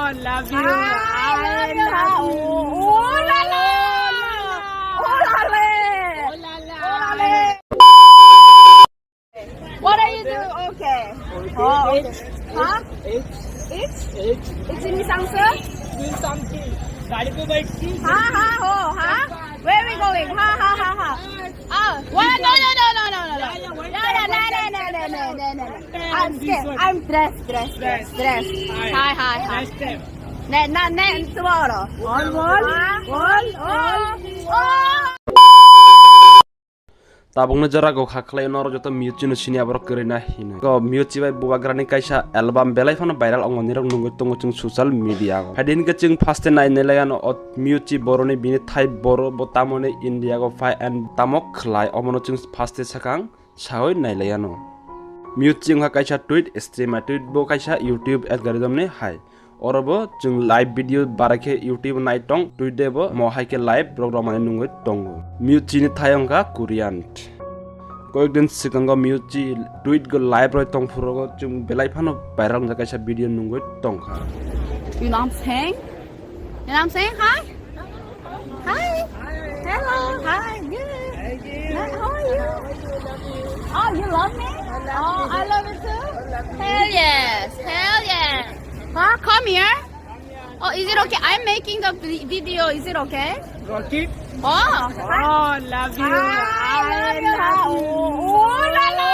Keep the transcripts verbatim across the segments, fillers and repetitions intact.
Love you. I love you. Oh, oh la la. Oh la la. Oh la la. What are you doing? Okay. Oh, okay. Huh? It's? It's? It's in Sangsa? गाड़ी पे बैठ के? हाँ, हाँ, हो, हाँ? Where we going? हाँ, हाँ, हाँ, हाँ. Oh, what? No, no, no, no, no, no, no. Yeah, yeah, no, no, no, no, no, no, no, no. I'm scared. I'm dressed, dressed, dressed, dressed. Hi, hi, hi. Next time. Ne, na, ne, tomorrow. One, one, one, one, one. Tabukni jora go kha khlai norok joto Myuchi no sini aborok kwrwi na hino. Go Myuchi bai bubagrani kaisa album belai phano viral ongmani rok nungwi tongo chwng social media o. Haidi hinkhe chwng first e nai nai lai ano o Myuchi boroni bini thai boro bo tamoni India go phai and tamo khlai omono chwng first e sakang sawi nai lai ano. Myuchi wngkha kaisa tweet streamer, tweet bo kaisa YouTube algorithm ni hai. Oro bo chwng live video bara khe YouTube nai tong, tweet de bo mo hai khe live program ani nungwi tongo. Myuchi ni thai wngkha Korean. Koyek din swkango Myuchi tweet go live roi tong phuru go chwng belai phano viral wngjak kaisa video nungwi tongkha. You know what I'm saying? You know what I'm saying? Hi. Hi. Hello. Hi. Good. Hi, how are you? Oh, you love me? Oh, I love you too. Hell yes. Hell yes. Huh? Come here. Oh, is it okay? I'm making the vi- video. Is it okay? Rocky? Oh. Oh, love you. I love you. Oh, oh la la.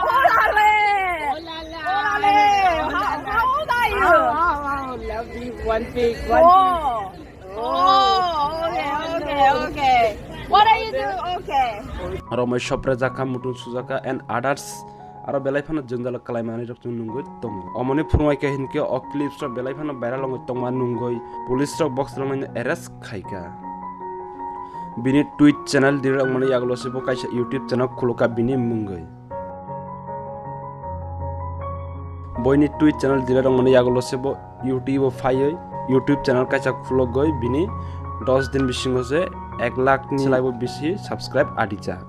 Oh la la. Oh la la. Oh la la. How, how old are you? Oh, oh, oh, love you. One big, one big. Oh. Oh, okay, okay, okay. What are you doing? Okay. Romoi sopre jakha, mutun sujaka and others. Aro belai phano jwngjalo kalaimani rok chwng nungwi tongo. Omoni phunuknai khe hinkhe o clips rok belai phano viral wngwi tongma nungwi police rok box rok mani arrest khaikha. Bini tweet channel direct wngmani yagulo se bo kaisa YouTube channel khulukha bini mungwi. Boini tweet channel direct wngmani yagulo se bo YouTube o phaiwi YouTube channel kaisa khulogwi bini dos din bisingo se ek lakh ni selaibo bisi subscribe adijak.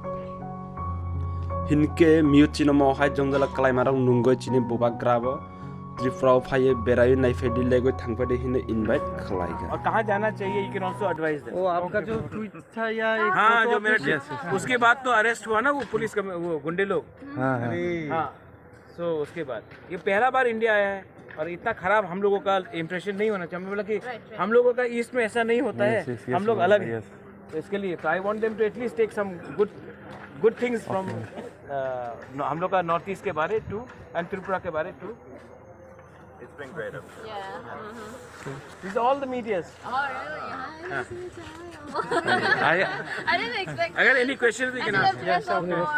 Hinkhe Myuchi no mo hai jwngjalo kalaima rok nungwi chini bubagra bo Tripura o phaiwi beraiwi naiphai di legwi thangphai di hinwi invite khlaikha. और कहाँ जाना चाहिए, you can also advise them. वो आपका जो ट्वीट था या एक हाँ, फोटो जो मेरा आपने ट्वीट, उसके बाद तो अरेस्ट हुआ ना वो पुलिस का, वो गुंडे लोग। हाँ, हाँ। हाँ। सो उसके बाद ये पहला बार इंडिया आया है और इतना खराब हम लोगों का इंप्रेशन नहीं होना चाहिए। हमें बोला कि राइट, राइट। हम लोगों का ईस्ट में ऐसा नहीं होता है, यस, यस, यस, हम लोग अलग हैं। यस। तो इसके लिए तो I want them to at least take some good, good things from, okay. अ, न-, हम लोग का नॉर्थ ईस्ट के बारे टू एंड त्रिपुरा के बारे to. It's been great. Yeah. Mm-hmm. These are all the medias. Oh, really? Hi, Mister Chao. I, I didn't expect अगर any questions you can ask. Yes, of course.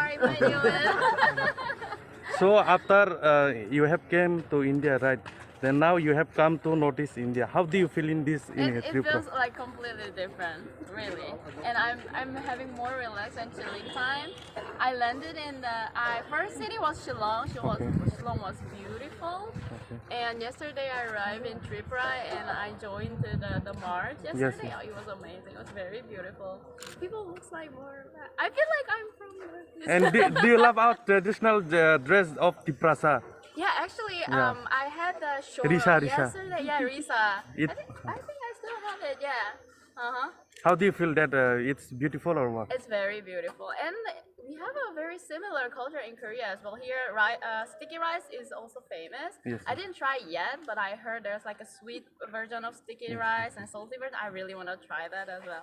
So after, uh, you have came to India, right? Then now you have come to Northeast India. How do you feel in this, in It, it Tripura? Feels like completely different, really. And I'm I'm having more relaxed and chilling time. I landed in the I first city was Shillong. Shillong was, okay. Shillong was beautiful. Okay. And yesterday I arrived in Tripura and I joined the, the, the march yesterday. Yes, yes. Oh, it was amazing. It was very beautiful. People looks like more. I feel like I'm from Northeast. And do, do you love our traditional, uh, dress of Tiprasa? Yeah, actually, yeah. Um, I had the shawl Risa, Risa. Yesterday. Yeah, Risa. It I think, I think I still have it. Yeah. Uh huh. How do you feel that, uh, it's beautiful or what? It's very beautiful, and we have a very similar culture in Korea as well. Here, ri- uh, sticky rice is also famous. Yes. I didn't try yet, but I heard there's like a sweet version of sticky rice and salty version. I really want to try that as well.